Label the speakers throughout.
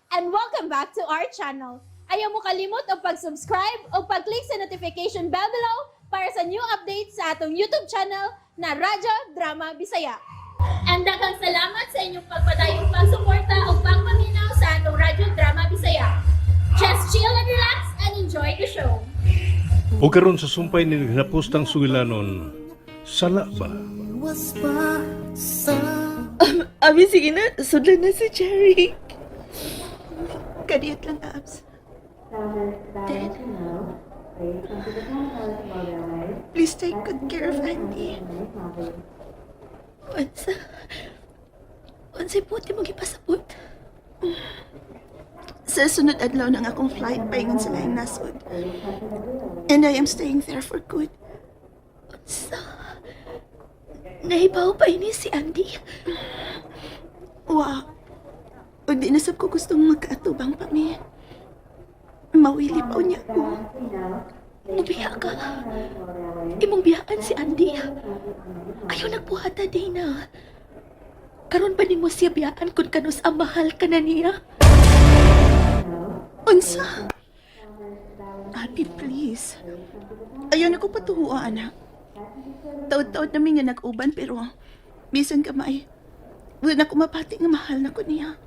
Speaker 1: And welcome back to our channel. Ayaw mo kalimot og pag-subscribe o pag-click sa notification bell below para sa new updates sa atong YouTube channel na Radyo Drama Bisaya. And daghang salamat sa inyong pagpadayong pagsuporta o pagpaminaw sa atong Radyo Drama Bisaya. Just chill and relax and enjoy the show.
Speaker 2: O karon sa sumpay ni naghapostang sugilanon, sala ba?
Speaker 3: Abi, sige na. Sudlan na si Jerry.
Speaker 4: Kadiyot lang, Abs.
Speaker 3: Dad,
Speaker 4: Please take good care of Andy.
Speaker 3: unsa? Unsay puti mo gipasabot?
Speaker 4: Sa sunod adlaw ng akong flight paingon sa laing nasod. And I am staying there for good.
Speaker 3: Unsa? Nahibaw pa ini si Andy?
Speaker 4: Wa. O di na sab ko gustong magkaatubang pa mi. Mawili pa unya ko.
Speaker 3: Mubiya ka. Imong biyaan si Andy. Ayaw nagbuhata, Dana. Karon pa nimo siya biyaan kung kanus ang mahal ka na niya?
Speaker 4: Unsa? Abby, please. Ayaw na ko patuhuwa, anak. Taod-taod namin nga nag-uban pero bisan kamay. Wala na ko mapati nga mahal na ko niya.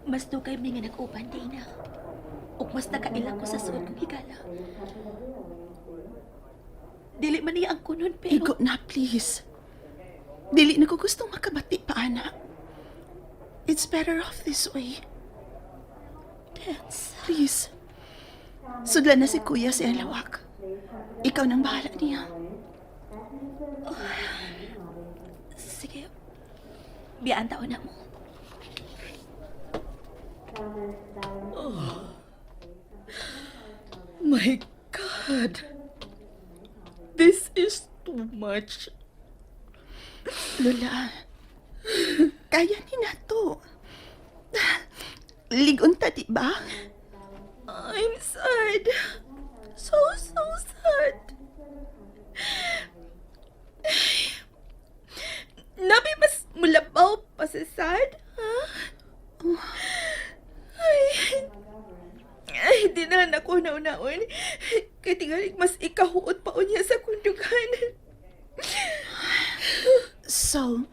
Speaker 3: Mas dugay mi nga nag-uban, Dana. Ug mas nakaila ko sa suod kong higala. Dili man niya ang kunon pero
Speaker 4: Igo na, please. Dili na ko gustong makabati pa, anak. It's better off this way.
Speaker 3: Dance.
Speaker 4: Please. Sudlan na si kuya si Alawak. Ikaw nang bahala niya.
Speaker 3: Sige. Biyaan taon na mo.
Speaker 5: My God. This is too much.
Speaker 4: Lola, kaya ni na to. Ligon ta, di ba?
Speaker 5: I'm sad. So, so sad. Nabi mas mulabaw pa sa sad, ha? Ay, ay, di na nako nauna-un. Kay tingali mas ikahuot pa unya sa kundugan.
Speaker 4: So,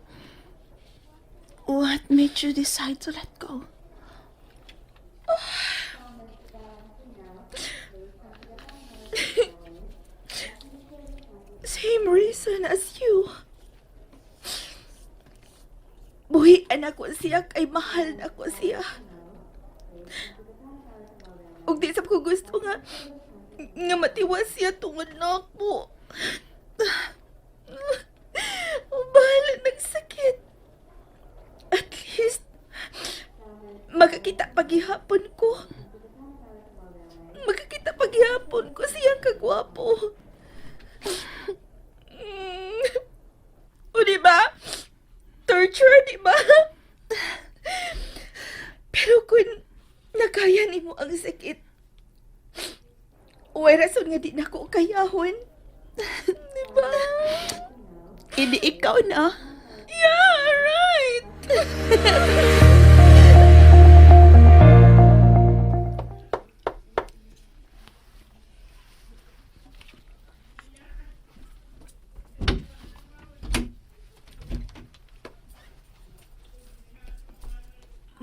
Speaker 4: what made you decide to let go?
Speaker 5: Same reason as you. Buhian ako siya kay mahal na ko siya. Ug di sab ko gusto nga nga matiwas siya tungod nako. Bahala nagsakit. At least makakita pagihapon ko. Makakita pagihapon ko siyang kagwapo. O, di ba? Torture, di ba? Pero kung nakaya nimo ang sakit, way rason nga di na ko kayahon. Di ba?
Speaker 4: Hindi ikaw na.
Speaker 5: Yeah, right!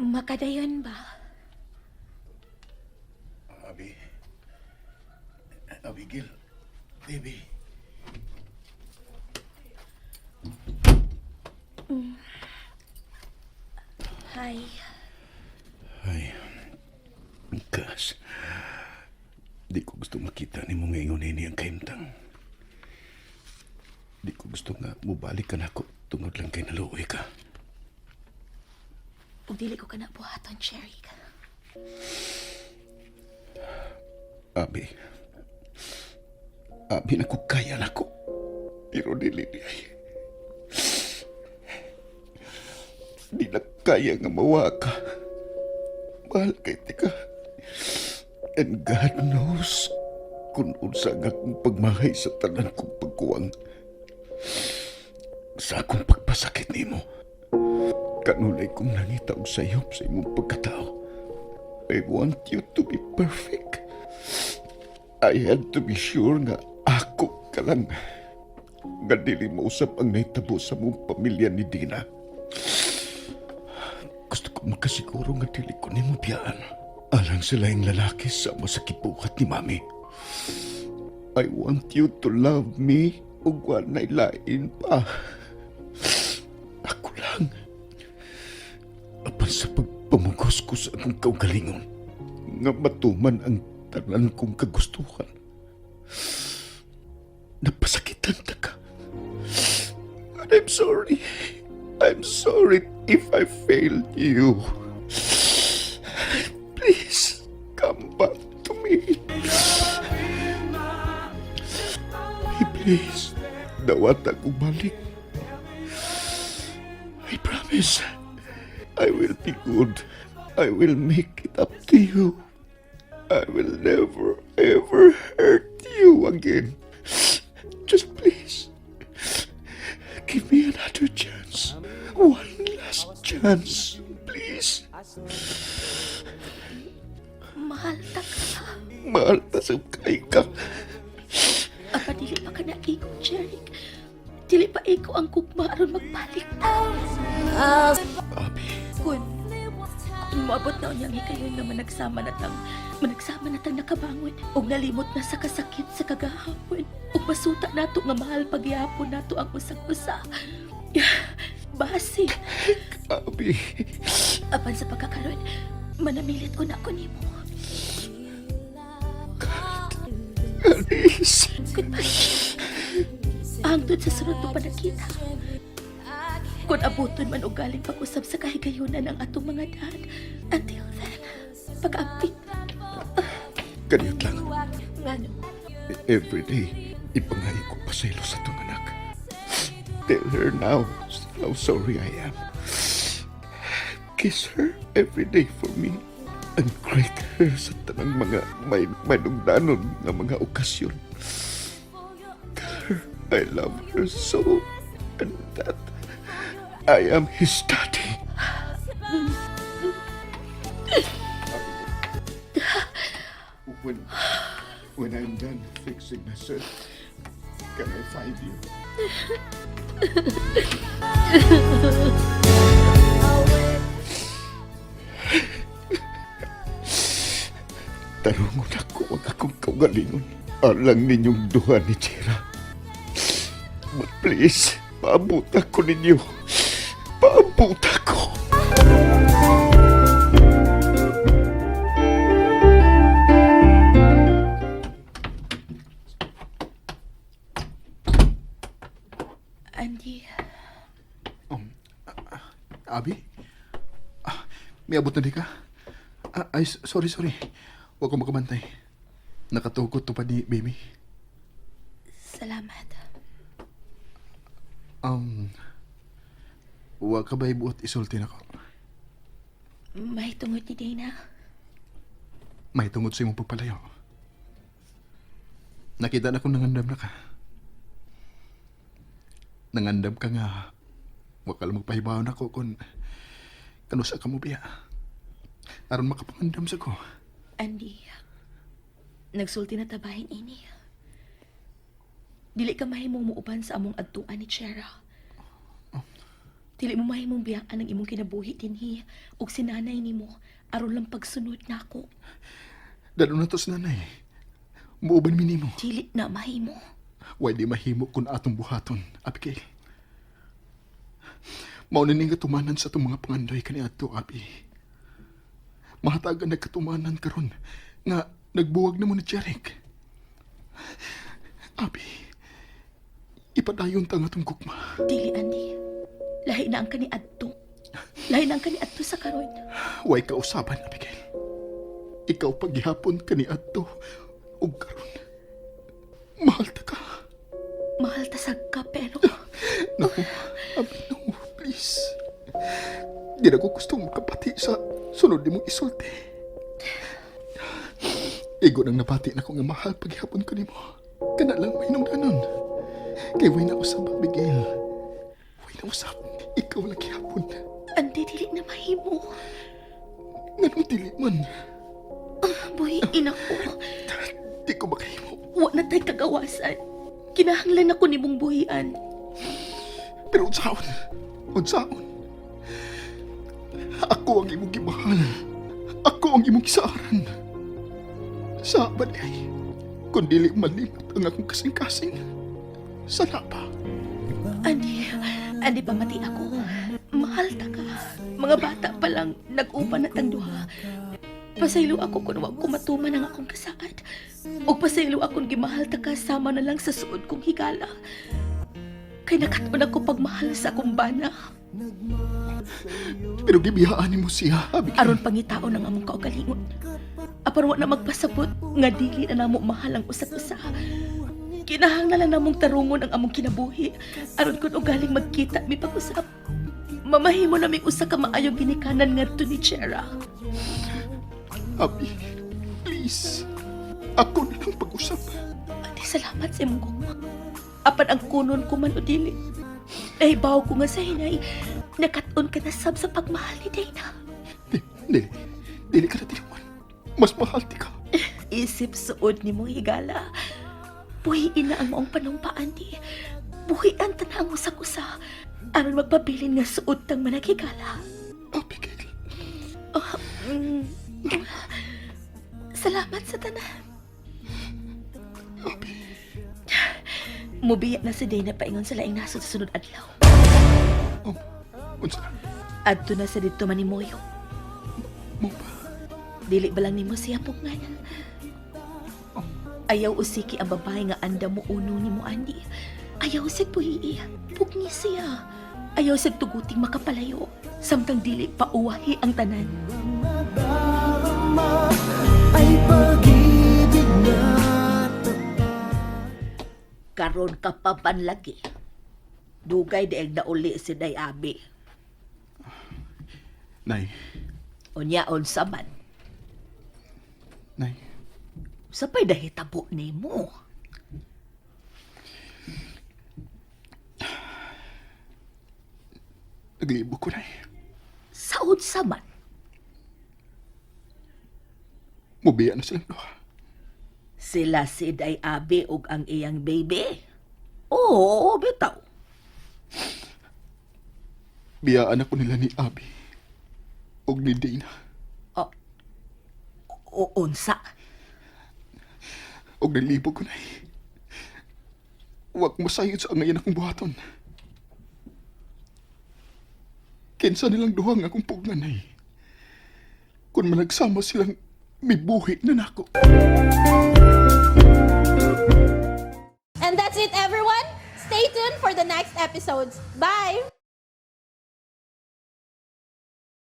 Speaker 3: Makadayon ba?
Speaker 6: Abi. Abigail. Baby.
Speaker 3: Hi.
Speaker 6: Ay. Kas. Di ko gusto makita ni mo ngayon ini ang kahimtang. Di ko gusto nga mubalik ka nako tungod lang kay naluoy ka.
Speaker 3: Ug dili ko kana buhaton, Cherry.
Speaker 6: Abi. Abi na ko kaya nako. Pero dili di ay. Di na kaya nga mawa ka. Mahal kay tika. And God knows kung unsa ang akong pagmahay sa tanan kong pagkuwang. Sa akong pagpasakit nimo. Kanunay kong nangita og sayop sa imong pagkatao. I want you to be perfect. I had to be sure nga ako ka lang. Nga dili mausab ang nahitabo sa mong pamilya ni Dina. Gusto ko makasiguro nga dili ko nimo biyaan. Alang sa laing lalaki sama sa gibuhat ni Mami. I want you to love me ug walay lain pa. Ako lang. Apan sa pagpamugos ko sa akong kaugalingon, nga matuman ang tanan kong kagustuhan. Napasakitan ta ka. And I'm sorry. I'm sorry if I failed you. Please, come back to me. Hey, please, dawata kong balik. I promise, I will be good. I will make it up to you. I will never, ever hurt you again. Just please, give me another chance. One last chance, please.
Speaker 3: Mahal ta ka.
Speaker 6: Mahal ta sa kay ka.
Speaker 3: Apa dili pa ka naigo, Jeric. Dili pa igo ang gugma aron magbalik ta.
Speaker 6: Abi,
Speaker 3: Kung moabot na unyang hikayon nga managsama na tang nakabangon ug nalimot na sa kasakit sa kagahapon ug masuta nato nga mahal pagyapon nato ang usag-usa. Basi,
Speaker 6: Abi.
Speaker 3: apan sa pagkakaron, manamilit ko na ako nimo.
Speaker 6: Please.
Speaker 3: Goodbye. Hangtod sa sunod to panagkita. Kung abuton man og galing pag-usab sa kahigayunan ang atong mga daan. Until then, pag-amping.
Speaker 6: Kaniyot lang.
Speaker 3: Ngano?
Speaker 6: Every day, ipangayo ko pasaylo sa atong anak. Tell her now how sorry I am. Kiss her every day for me. And greet her sa tanang mga may manugdanon nga mga okasyon. Tell her I love her so and that I am his daddy. When I'm done fixing myself, can I find you? Tarungon ako ang akong kaugalingon. Alang ninyong duha ni Chira. But please, paabot ako ninyo. Paabot ako.
Speaker 3: Andy,
Speaker 7: Abi? Ah, may abot na di ka? Ah, ay, sorry, sorry. Huwag ko makabantay. Nakatugot to pa ni baby.
Speaker 3: Salamat.
Speaker 7: Huwag ka ba ibuot isulti nako?
Speaker 3: May tungod ni Dana.
Speaker 7: May tungod sa imong pagpalayo. Nakita na kong nangandam na ka. Nangandam ka nga. Huwag ka lang magpahibaw nako kung kanusa ka mo biya. Aron makapangandam sa ko.
Speaker 3: Andy, nagsulti na tabahin ini. Dili ka mahimong muuban sa among adtuan ni Chera. Dili mo mahimong biyaan ang imong kinabuhi dinhi ug sinanay nimo aron lang pagsunod nako.
Speaker 7: Dalo na to sa nanay. Muuban mi nimo.
Speaker 3: Dili na mahimo.
Speaker 7: Way di mahimo kung atong buhaton, Abigail. Mao na ning katumanan sa atong mga pangandoy kaniadto, Abi. Mahatagan nagkatumanan karon nga nagbuwag na mo ni Jeric. Abi, ipadayon ta ang atong gugma.
Speaker 3: Dili, Andy. Lahi na ang kaniadto. Lahi na ang kaniadto sa karon.
Speaker 7: Way kausaban, Abigail. Ikaw paghihapon kaniadto ug karon. Mahal ta ka.
Speaker 3: Mahal ta sad ka pero
Speaker 7: No, Abi, no, please. Di na ko gustong makapati sa sunod nimong isulti. Igo nang nabati na ko nga mahal paghihapon ko nimo. Kana lang mahinungdanon. Kay way na usab, Abigail. Way na usab. Ikaw lang gihapon.
Speaker 3: Andy, dili na mahimo.
Speaker 7: Nganong dili man.
Speaker 3: Buhiin ako.
Speaker 7: Di ko makahimo.
Speaker 3: Wa na tay kagawasan. Kinahanglan ako nimong buhian.
Speaker 7: Pero unsaon? Unsaon? Ako ang imong gimahal. Ako ang imong gisaaran. Sa ba di ay? Kung dili malimot ang akong kasing-kasing, sana pa.
Speaker 3: Andi, andi pamati ako. Mahal ta ka. Mga bata pa lang, nag-upa na tang duha. Pasaylo ako kung wa ko matuman ang akong kasaad. O pasaylo akong gimahal ta ka sama na lang sa suod kong higala. Kay nakat-on ako pagmahal sa akong bana.
Speaker 7: Pero gibiyaan nimo siya, Abigail.
Speaker 3: Aron pangitaon ang among kaugalingon. Apan wa na magpasabot nga dili na namo mahal ang usag usa. Kinahanglan lang namong tarungon ang among kinabuhi aron kun ugaling magkita mi pag-usap. Mamahimo naming usa ka maayong ginikanan ngadto ni Chera.
Speaker 7: Abi, please. Ako na lang pag-usap.
Speaker 3: Ate, salamat sa imong gugma. Apan ang kunon ko man o dili. Nahibaw ko nga sa hinay, nakat-on ka na sab sa pagmahal ni Dana.
Speaker 7: Di, dili. Dili ka na tinuman. Mas mahal ti ka.
Speaker 3: Isip suod ni mong higala. Buhiin na ang maong panumpaan di. Buhian ta na ang usag-usa. Aron magpabilin nga suod tang managhigala.
Speaker 7: Abigail.
Speaker 3: Mm. Salamat sa tanan.
Speaker 7: Abi.
Speaker 3: Mubiya na si Dana paingon sa laing nasod sa sunod adlaw.
Speaker 7: Oh, unsa?
Speaker 3: Adto na sa didto man ni Moyo.
Speaker 7: Mo ba?
Speaker 3: Dili ba lang nimo siya pugngan? Ayaw usiki ang babae nga anda mo uno ni mo Andy. Ayaw sig puhii. Pugni siya. Ayaw sig tuguting makapalayo. Samtang dili pa uwahi ang tanan.
Speaker 8: Karon ka pa lagi. Dugay daig na uli si Day Abi.
Speaker 7: Nay,
Speaker 8: Unya unsa man.
Speaker 7: nay.
Speaker 8: Sapay dahitabo nimo.
Speaker 7: Naglibo ko, nay.
Speaker 8: Saod sa man.
Speaker 7: Mubiya na silang duha.
Speaker 8: Sila si Day Abi ug ang iyang baby. Oo, bitaw.
Speaker 7: Biyaan ako nila ni Abi. Og ni Dana.
Speaker 8: O unsa.
Speaker 7: Og nalibo ko, nay. Huwag masayod sa angayan akong buhaton. Kinsa nilang duha nga akong pugnan, nay. Kung managsama silang mibuhi na nako.
Speaker 1: And that's it, everyone. Stay tuned for the next episodes. Bye!